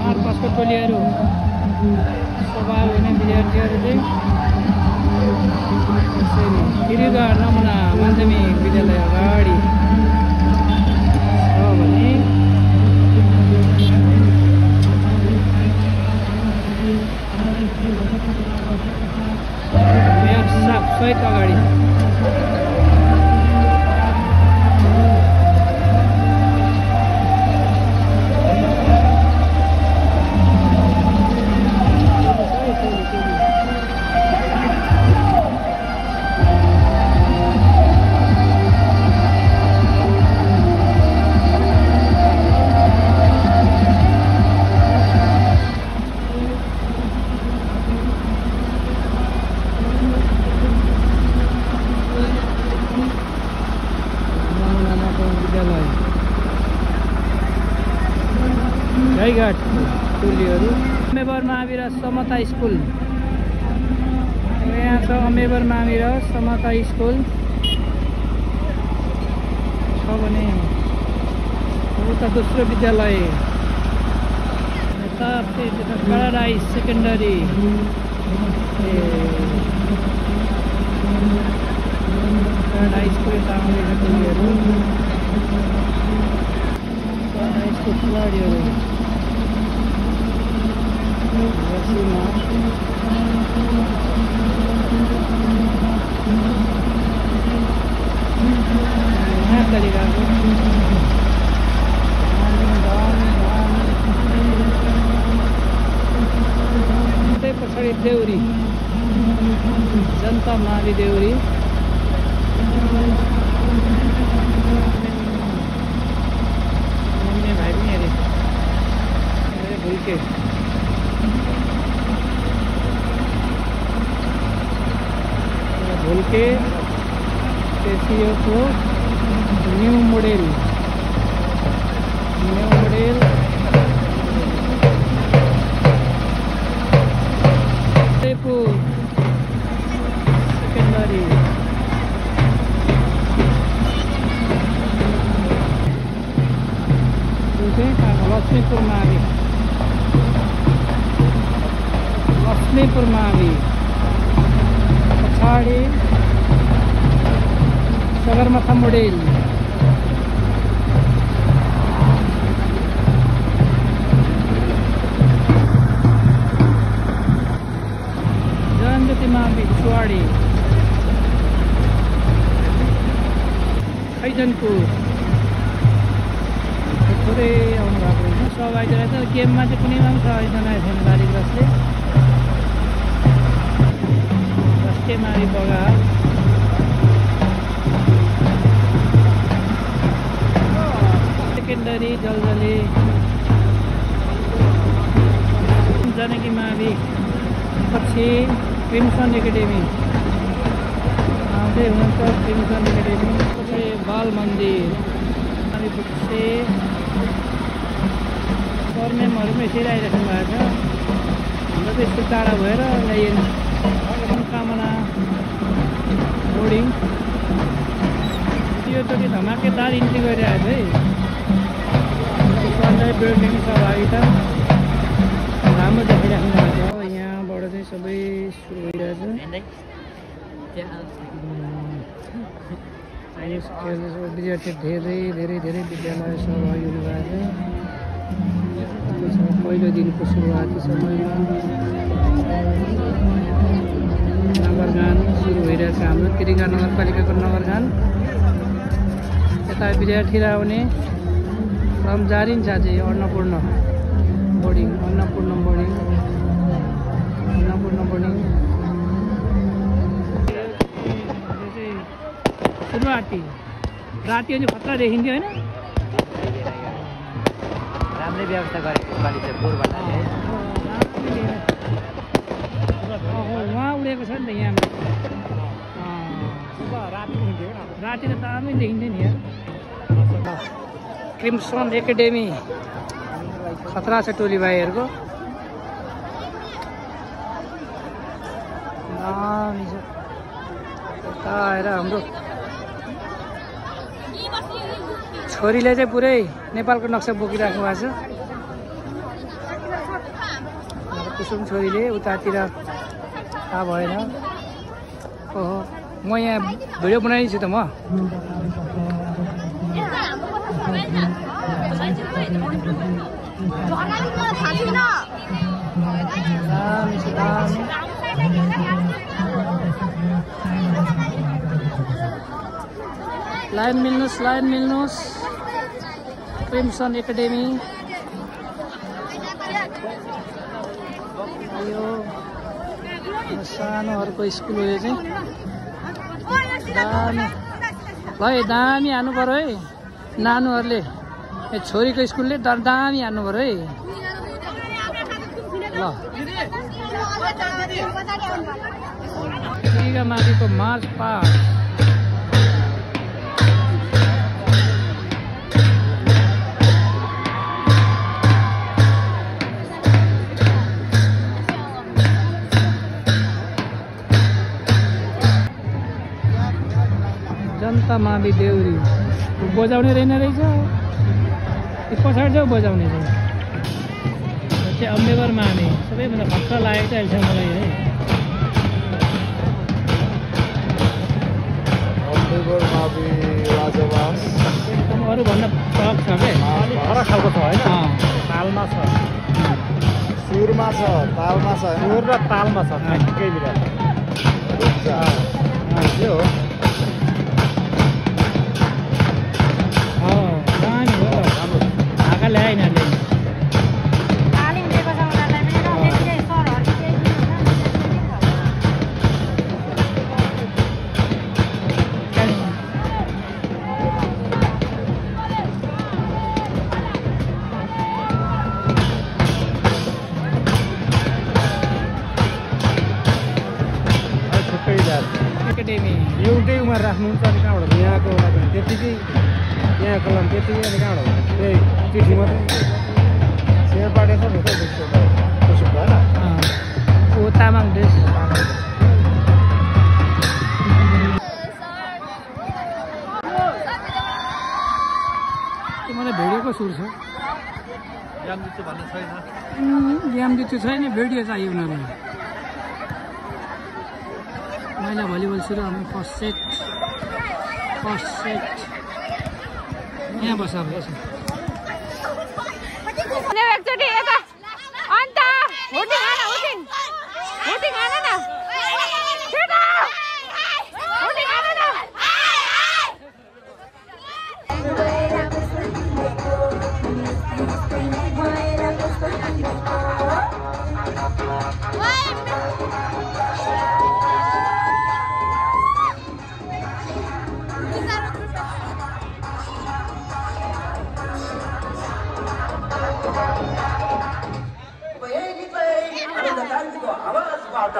मार्चपासको टोलीहरू सभा हुने विद्यार्थीहरू चाहिँ गिरिगा नमुना माध्यमिक विद्यालय अगाडि छ भने मेयर साहब सहित अगाडि गाईघाट टोलीहरू अमेबर महावीर समता स्कुल यहाँ छ। अमेबर महावीर समता स्कुल छ भने उता दोस्रो विद्यालय यता प्याराडाइज सेकेन्डरी प्याराडाइजको यता आउँदैछ टोलीहरू प्याराडाइजको खेलाडीहरू पछाडि देउरी जनता मावि देउरी भाइ पनि अरे भुल्के भुल्के केसियोको न्यू मोडेल सेकेन्डरी लक्ष्मीपुर मावि पछाडि सगरमाथा मोडेल जनज्योति मावि चुवाडी खैजनपुर थोरै आउनु भएको होइन सहभागी रहेछ। गेममा चाहिँ कुनैमा पनि सहभागी छैन बारीग्रस्तले राष्ट्रिय मावि बगान सेकेन्डरी जलजले जानकी मावि पछि क्रिम्सन एकाडेमी आउँदै हुनुहुन्छ। क्रिम्सन एकाडेमी पछि बाल मन्दिर अनि पछि सरनेमहरू पनि यसरी आइराख्नु भएको छ। हाम्रो त यस्तो टाढा भएर ल्याइएन। कामना बोर्डिङ योचोटि धमाकेदार इन्ट्री गरिरहेको है। सन्डे बिल्डिङ सहभागिता राम्रो देखिराख्नु भएको छ। यहाँबाट चाहिँ सबै सुरु भइरहेछ। विद्यार्थी धेरै विद्यालय सहभागी हुनुभएको छ। पहिलो दिनको सुरुवाती समयमा नगरगान सुरु भइरहेछ हाम्रो तिरिगा नगरपालिकाको नगरगान। यता विद्यार्थीलाई आउने क्रम जारी छ। चाहिँ अन्नपूर्ण बोर्डिङ सुरुवाती राति अनि खतरा देखिन्थ्यो होइन। राम्रै व्यवस्था गरेको पालि चाहिँ बोरबाट उहाँ उडेको छ नि त यहाँ राति त दामी देखिन्थ्यो नि यहाँ। क्रिम्सन एकाडेमी खतरा छ टोली भाइहरूको दामी छ। यता आएर हाम्रो छोरीले चाहिँ पुरै नेपालको नक्सा बोकिराख्नु भएको छ। कुसुम छोरीले उतातिर थाहा भएन। ओहो म यहाँ भिडियो बनाइरहेको छु त म। लाइन मिल्नुहोस् क्रिम्सन एकाडेमी। यो सानोहरूको स्कुल हो यो चाहिँ। दामी ल दामी हान्नु पर्यो है नानुहरूले। छोरीको स्कुलले दामी हान्नु पर्यो है। ल माथिको मार्च पास्ट जनता मावि देउरी बजाउने रहेन रहेछ। पछाडि जाऊ बजाउने चाहिँ अम्बेवर मावि सबैभन्दा खतरा लागेको चाहिँ अहिलेसम्म मलाई है। अम्बेवर मावि राजवास एकदम अरूभन्दा फरक छ क्या। फरक खालको छ होइन। तालमा छ, सुरमा छ, तालमा छ। सुर र तालमा छ ठ्याक्कै बिराट। यो हो ल्याए यिनीहरूले। एकाडेमी एउटै उमेर राख्नुहुन्छ अनि कहाँबाट यहाँको त्यतिकै यहाँको लागि त्यतिकै अनि कहाँबाट त्यही चिठी मात्रै शेरपाटे छ नि त्यसो भएन। ओ तामाङ ड्रेस मलाई भिडियोको सुर छ। गेम जित्यो छैन भिडियो चाहियो उनीहरूलाई। महिला भलिबल सुरु हाम्रो फर्स्ट सेट यहाँ बस अब एकचोटि यता अन्त हुटिङ आन हुटिङ हुटिङ आन न छिटो हुटिङ आन न। आवाजबाट